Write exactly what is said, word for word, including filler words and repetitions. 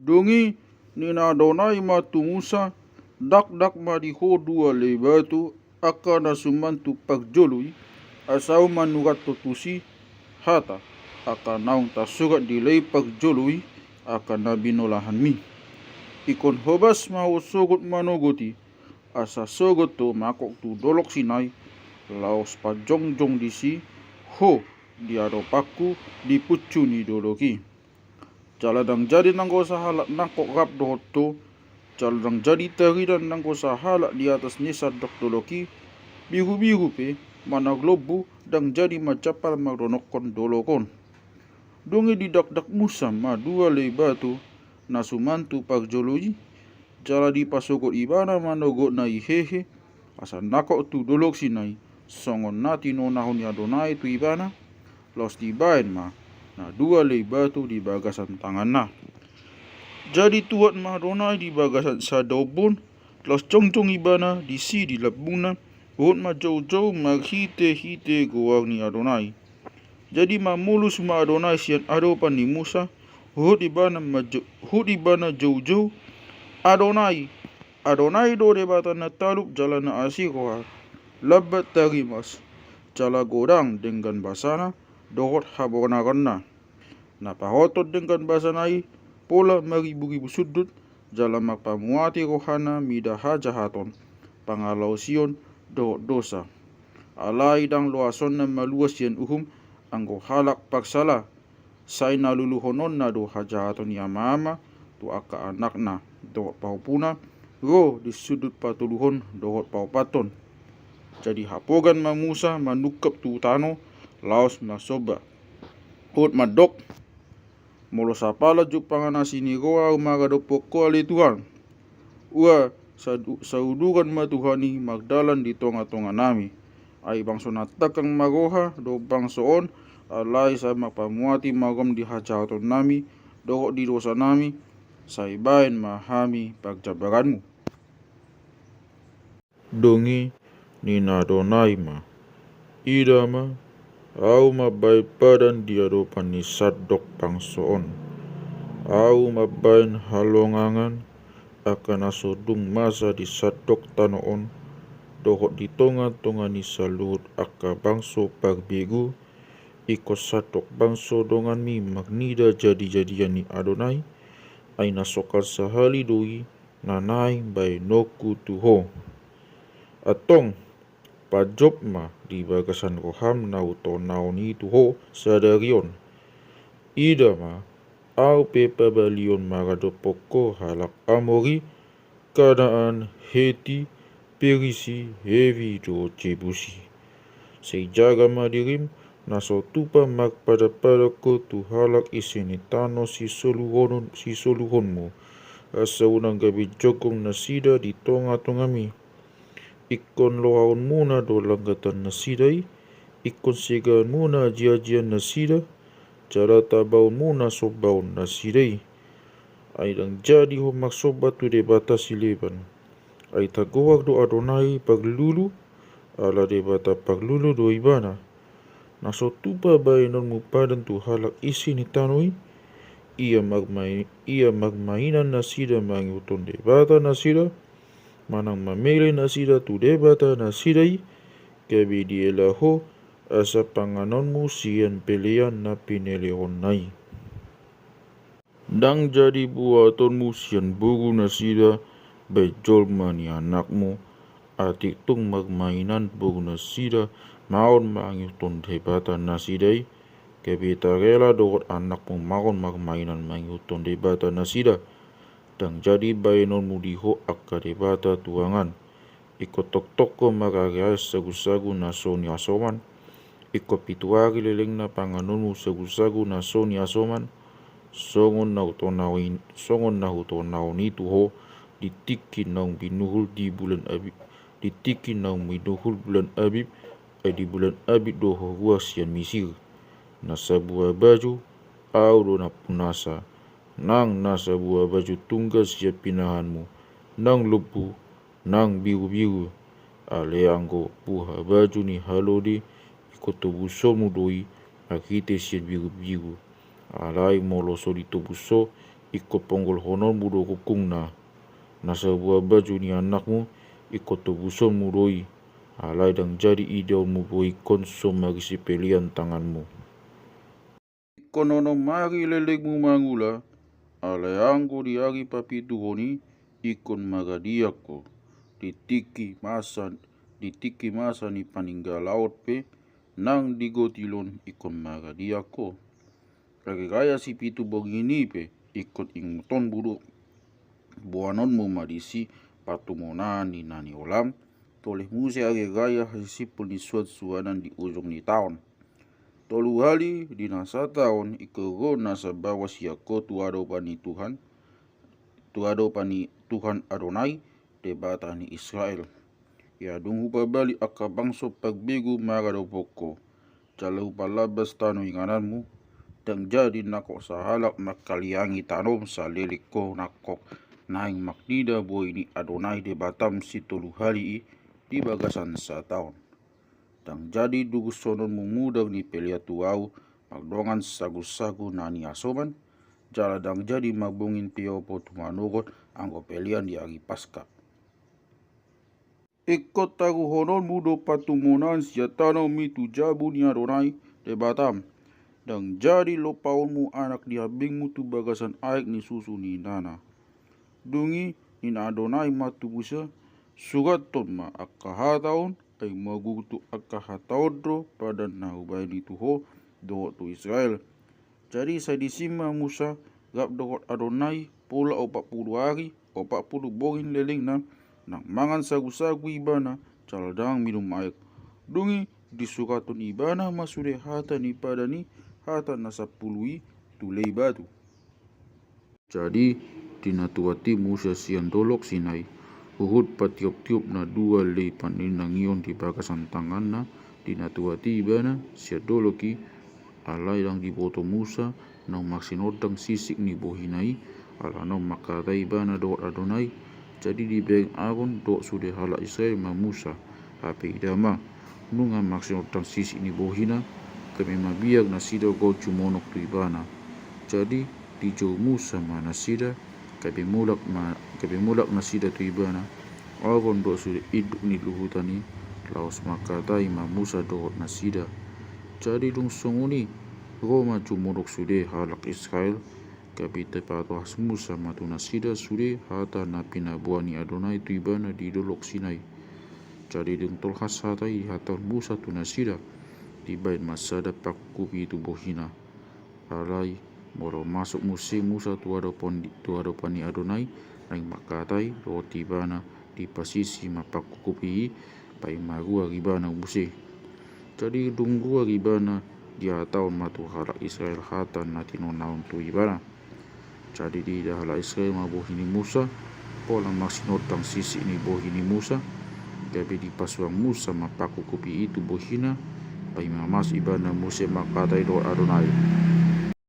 Dung i ninna Adonai ma tu Musa, dakdak ma di ho dua lei batu, angka na suman tu parjolo i, asa ahu manurat ho tusi hata, angka naung tarsurat di lei parjolo i, angka na binolahanmi. Ingkon hobas ma ho sogot manogot i, asa sogot ho mangkok tu dolok Sinai, laos pajongjong disi ho di adopanku di puncu ni dolok i. Jala ndang jadi nanggo sahalak nangkok rap dohot ho, jala ndang jadi tarida nanggo sahalak di atas ni sandok dolok i, birubiru pe manang lombu ndang jadi manjampal mardonokkon dolok on. Dung i didakdak Musa ma dua lei batu na suman tu parjolo i, jala dipasogot ibana ma nogotna i hehe, asa nangkok tu dolok Sinai, songon na tinonahon ni Adonai tu ibana, laos dibaen ma na dua lei batu di bagasan tanganna. Jadi tuat ma Adonai di bagasan sada ombun, laos jongjong ibana disi di lambungna, huhut ma joujou marhitehite goar ni Adonai. Jadi mamolus ma Adonai sian adopan ni Musa, huhut ibana ma jo-, huhut ibana joujou, Adonai, Adonai do Debata na talup jala na asi roha, lambat tarimas, jala godang denggan basana dohot habornaronna. Na pahothon denggan basana i pola mariburibu sundut, jala marpamuati rohana mida hajahaton, pangalaosion dohot dosa. Alai ndang loasonna maluas sian uhum anggo halak parsala, sai na luluhononna do hajahaton ni amaama tu angka anakna dohot pahompuna, ro di sundut patoluhon dohot paopathon. Jadi hapogan ma Musa manungkap tu tano, laos marsomba, huhut mandok, Molo sapala jumpangan asi ni roha ahu maradophon ho ale Tuhan. Ua, sa-, sauduran ma Tuhan i mardalan di tongatonganami. Ai bangso na tangkang ma roha dohot bangso on, alai sai marpamuati ma gom di hajahatonnami dohot di dosanami, sai baen ma hami parjambaranmu. Dung i ninna Adonai ma, ida ma, ahu mambaen padan di adopan ni sandok bangso on. Ahu mambaen halongangan angka na so dung masa di sandok tano on, dohot di tongatonga ni saluhut angka bangso parbegu, ingkon sandok bangso donganmi marnida jadijadian ni Adonai, ai na songkan sahali do i na naeng baenonku tu ho. Antong, panjop ma di bagasan roham na hutonahon i tu ho sadari on. Ida ma, ahu pe pabalihon maradophon ho halak Amori, Kanaan, Heti, Perisi, Hewi dohot Jebusi. Sai jaga ma dirim, na so tupa marpadapadahon ho tu halak isi ni tano sisoluhonon-, sisoluhonmu, asa unang gabe jongjong nasida di tongatongami. Ingkon lohaonmuna do langgatan nasida i, ingkon segaonmuna ajiajian nasida, jala tabaonmuna sombaon nasida i. Ai ndang jadi ho marsomba tu debata sileban. Ai tagoar do Adonai Parlulu, ala Debata parlulu do ibana. Na so tupa baenonmu padan tu halak isi ni tano i, ia marmai-, ia marmainan nasida mangihuthon debata nasida, manang mamele nasida tu debata nasida i, gabe diela ho asa panganonmu sian pelean na pinelehonna i. Ndang jadi buatonmu sian boru nasida baen jolma ni anakmu, atik tung marmainan boru nasida maon mangihuthon debata nasida i, gabe tarela dohot anakmu maon marmainan mangihuthon debata nasida. Ndang jadi baenonmu di ho angka debata tuangan. Ingkon toktok ho marariaris sagusagu na so niasoman. Ingkon pitu ari lelengna panganonmu sagusagu na so niasoman. Songon na hutonahon-, songon na hutonahon i tu ho di tingki naung binuhul di bulan Abib, di tingki naung binuhul bulan Abib, ai di bulan Abib do ho ruar sian Misir. Na sabuah baju, ahu do nampunasa, nang na sabuah baju tungga sian pinahanmu, nang lombu, nang birubiru. Alai anggo buha baju ni halode, ingkon tobusonmu do i marhite sian birubiru. Alai molo so ditobus ho, Ingkon ponggolhononmu do kungkungna. Na sabuabaju ni anakmu, ingkon tobusonmu do i. Alai ndang jadi idaonmu bohingkon so marisi pelean tanganmu. Ingkon onom ari lelengmu mangula, alai anggo di ari papituhon i ingkon maradiak ho. Di tingki masa, di tingki masa ni paninggalaon pe nang di gotilon ingkon maradiak ho. Ari raya sipitu borngin i pe ingkon ingotonmu do. Boanonmu ma disi patumonaan ni na niolam, toleh muse ari raya hasisimpul ni suansuanan di ujung ni taon. Tolu hali di na sataon ingkon ro na sabaoa sian ho tu adopan ni Tuhan, tu adopan ni Tuhan Adonai, Debata ni Israel. Ia dung hupabali angka bangso parbegu maradophon ho, jala hupalambas tano ingananmu, ndang jadi nangkok sahalak mangkaliangi tanom saleleng ho nangkok naeng marnida boi ni Adonai Debatam sitolu hali i di bagasan sataon. Ndang jadi dugushononmu mudar ni pelean tu ahu mardongan sagusagu na niasoman, jala ndang jadi marbongin pe opo tu manogot anggo pelean di ari Paska. Ingkon taruhononmu do patumonaan sian tanom i tu jabu ni Adonai Debatam. Ndang jadi lompaonmu anak ni ambingmu tu bagasan aek ni susu ni inana. Dung i ninna Adonai ma tu Musa, surathon ma angka hata on, ai margurutu angka hata on do padan na hubahen i tu ho dohot tu Israel. Jadi sai disi ma Musa rap dohot Adonai pola opat pulu ari, opat pulu borngin lelengna, nang mangan sagusagu ibana, jala ndang minum aek. Dung i disurathon ibana ma sude hata ni padan i, hata na sampulu i tu lei batu. Jadi dinatuati Musa sian dolok Sinai, huhut patioptiop na dua lei panindangion di bagasan tanganna, dinatuati ibana sian dolok i, alai ndang diboto Musa naung marsinondang sisik ni bohina i, ala naung mangkatai ibana dohot Adonai. Jadi dibereng Aron dohot sude halak Israel ma Musa, hape ida ma, nunga marsinondang sisik ni bohina, gabe mabiar nasida ro jumonok tu ibana. Jadi dijou Musa ma nasida, gabe mulak ma, gabe mulak nasida tu ibana, Aron dohot sude induk ni luhutan i, laos mangkatai ma Musa dohot nasida. Jadi dung songon i, ro ma jumonok sude halak Israel, gabe dipatohas Musa ma tu nasida sude hata na pinaboa ni Adonai tu ibana di dolok Sinai. Jadi dung tolhas hata i dihatahon Musa tu nasida, dibahen ma sada pangkukupi i tu bohina. Alai molo masuk muse Musa tu adopan, tu adopan ni Adonai, naeng mangkatai dohot ibana, dipasisi ma pangkukupi i, paima ruar ibana muse. Jadi dung ruar ibana, dihatahon ma tu halak Israel hata na tinonaon tu ibana. Jadi diida halak Israel ma bohi ni Musa, pola marsinondang sisik ni bohi ni Musa, gabe dipasuang Musa ma pangkukupi i tu bohina, paima masuk ibana muse mangkatai dohot Adonai.